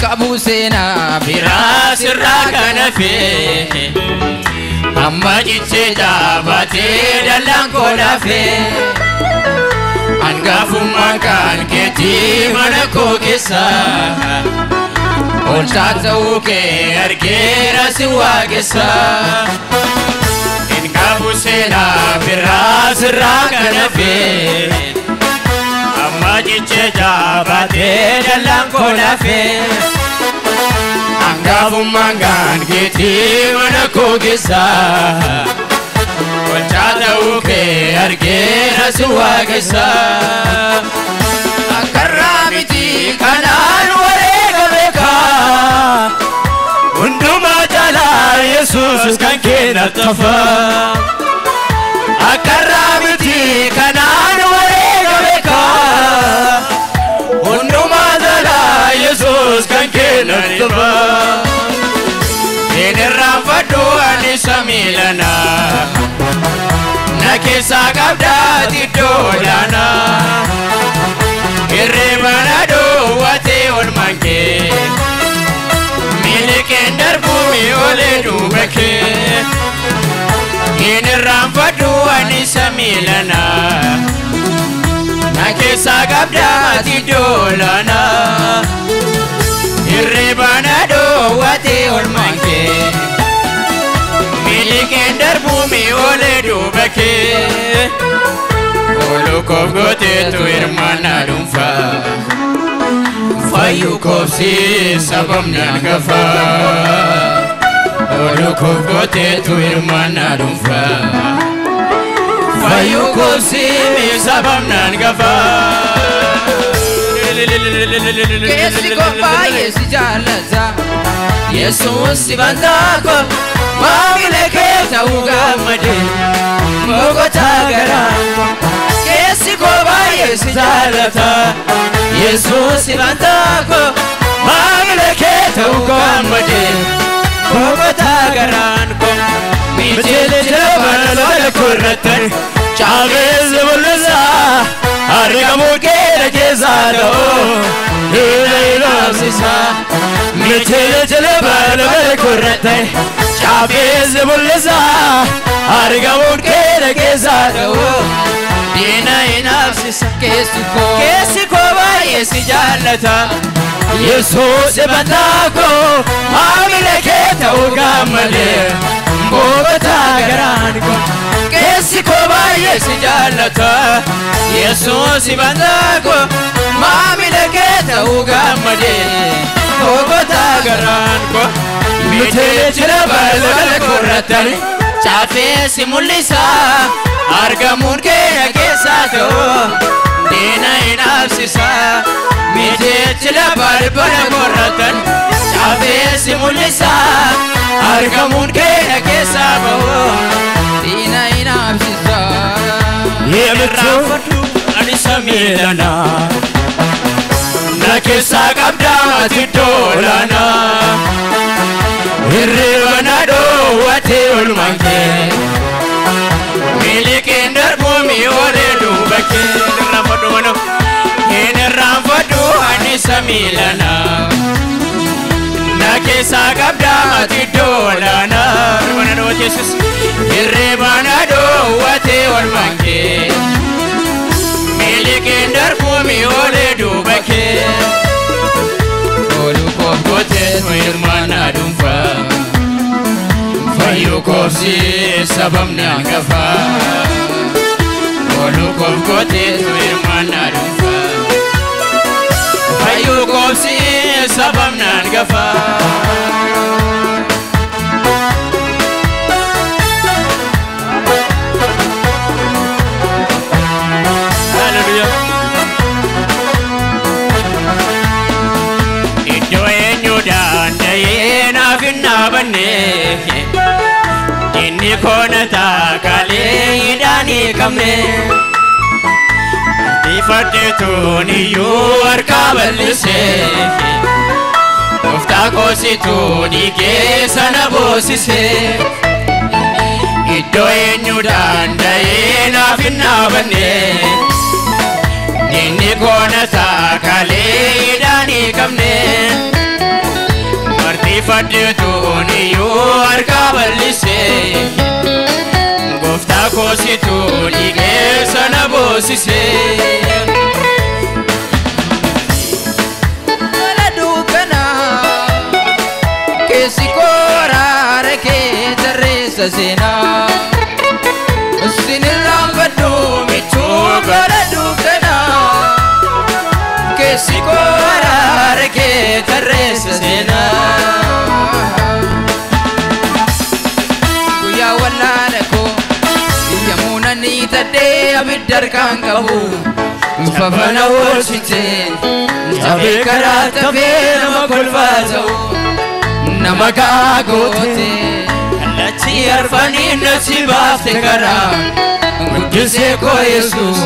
Qabu seenaa biraa sirraa kana fee amma cichee dhaabatee dallaan koo lafee. gaangeetii mana koo keessa Oolchaa ta'uu kee argeera si waaqessa Hin qabu seenaa biraa sirraa kan hafe Amma jecha jaabatee dallaan koo lafe Hangafummaan gaangeetii mana koo keessa Oolchaa ta'uu kee argeera si waaqessa Akkarraa miti kanaan wareega beekaa Hundumaa caalaa Yesuus kan kee tafa Akkarraa miti kanaan wareega beekaa Hundumaa caalaa Yesuus kan kee tafa Hin irraanfadhu ani samiilana Na keessaa qabdaa iddoo olaanaa Hirriba na dhoowwatee oolmaan kee Miliqeen darbuu mi'oolee duuba kee Hin irraanfadhu ani samiilana Na keessaa qabdaa iddoo olaanaa Hirriba na dhoowwatee oolmaan kee Miliqeen darbuu mi'oolee duuba kee Ooluu koof gooteetu hirmaannaa dhuunfaa Fayyuu koofsi sababni hangafa Ooluu koof gooteetu hirmaannaa dhuunfaa Fayyuu koofsi sababni hangafa Keessi koo baay'ee si jaallata Yesuus si bantaa koo maamila kee ta'uu gammade boqotaa garaa Keessi koo baay'ee si jaallata Yesuus si bantaa koo maamila kee ta'uu gammade boqotaa garaan koo Michele balbala korrattan Caabees mul'isaa argamuu keera keessaa ta'uu Hila ilaamsisaa Michele balbala korrattan Caabees mul'isaa argamuu keera keessaa ta'uu Diina inaafsisa keessi koo baay'ee si jaallata Yesuus bantaa koo maamila kee ta'uu gammade boqotaa garaan koo Keessi koo baay'ee si jaallata Yesuus bantaa koo maamila kee ta'uu gammade boqotaa garaan koo Michele balbala korrattan Caafee si mul'isaa argamuun keenya keessaa ta'uu diina inaafsisaa Michele balbala korrattan caafee si mul'isaa argamuun keenya keessaa ba'uu diina inaafsisaa Irraanfadhu ani samiilana Na keessaa qabdaa iddoo olaanaa Hirriba na dhoowwatee oolmaan kee Miliqeen darbuu mi'oolee duuba kee Irraanfadhu mana Hin irraanfadhu ani samiilana Na keessaa qabdaa iddoo olaanaa Hirriba na dhoowwatee Yesuus Hirriba na dhoowwatee oolmaan kee Miliqeen darbuu mi'oolee duuba kee Ooluu koof gootee hirmaannaa dhuunfaa Fayyuu koofsi sababni hangafa Ooluu koof gootee hirmaannaa dhuunfaa Fayyuu koofsi sababni hangafa Hallelujah Iddoo eenyu danda'ee naaf hin dhaabanne Inni koona taakaalee hidhaan hiikamne Ifadheetuun iyyuu harkaa bal'ise Gooftaa koosituu dhiigee sana boosise Iddoo eenyu danda'ee naaf hin dhaabanne Inni koona taakaalee hidhaan hiikamne Martifadheetuun iyyuu harkaa bal'ise Gooftaa koosituu dhiigee sana boosise. abidda harkaan qabu fafana oolchite cabee karaa tafee nama kolfaa ta'u nama ga'aa goote kallattii arfanii natti baafte karaa guddisee koo Yesuus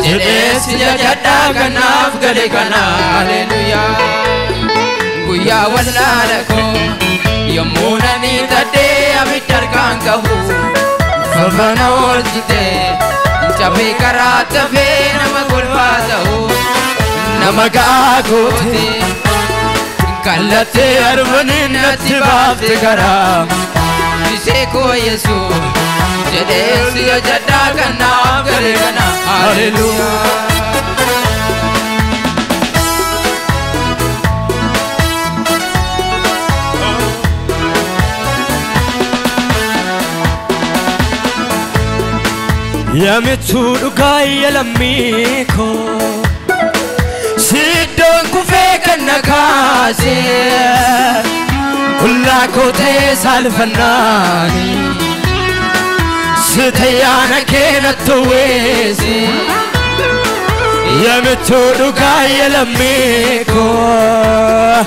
jedhee si jajadhaa kanaaf gale kana haleluyaa. Guyyaa wallaala koo yommuu nani tadhee abidda harkaan qabu fafana oolchite cabee karaa tafee nama kolfaa ta'u nama ga'aa goote kallattii Arfanii natti baafte karaa guddisee koo Yesuus jedhee si jajadhaa kanaaf gale kana haleluyaa. Yamituu dhugaa yalammii koo Siddoon kufee kan na kaase Qullaa koo ta'ee saalfannaani Sitayyaana kee natti weesse Yamituu dhugaa yalammii koo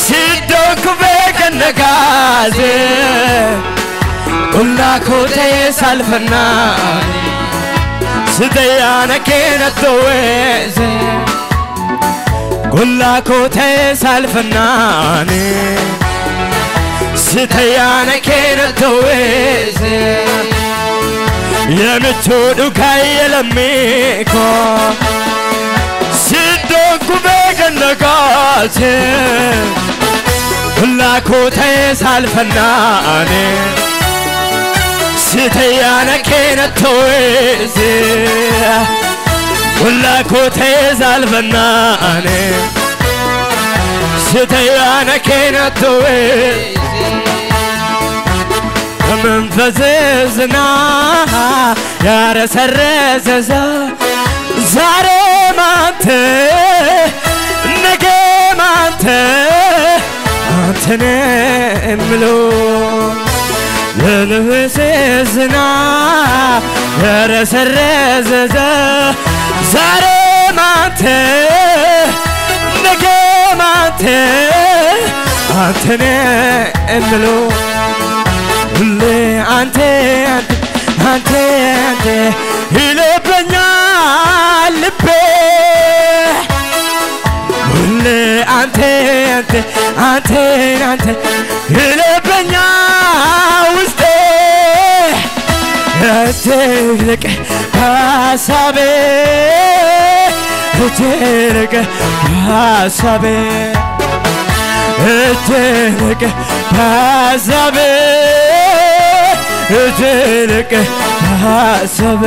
Siddoon kufee kan na kaase Qullaa koo ta'ee saalfannaani Sitayyaana kee natti weesse Qullaa koo ta'ee saalfannaani Sitayyaana kee natti weesse Yamituu dhugaa yalammii koo Siddoon kufee kan na kaase Qullaa koo ta'ee saalfannaani Sitayyaana kee natti weesse Qullaa koo ta'ee saalfannaani Sitayyaana kee natti weesse በመንፈስ ዝናብ ያረሰረሰ ዛሬም አንተ ነገም አንተ አንተን የምለው የነፍሴ ዝናብ ያረሰረሰ ዛሬም አንተ ነገም አንተ አንተን የምለው ሁሌ አንተ አንተ አንተ አንተ ይልበኛል ልቤ ሁሌ አንተ አንተ አንተ አንተ ይልበኛል ውስጤ እጅግ ሀሳቤ እጅግ ሀሳቤ እጅግ ሀሳቤ እጅግ ሀሳቤ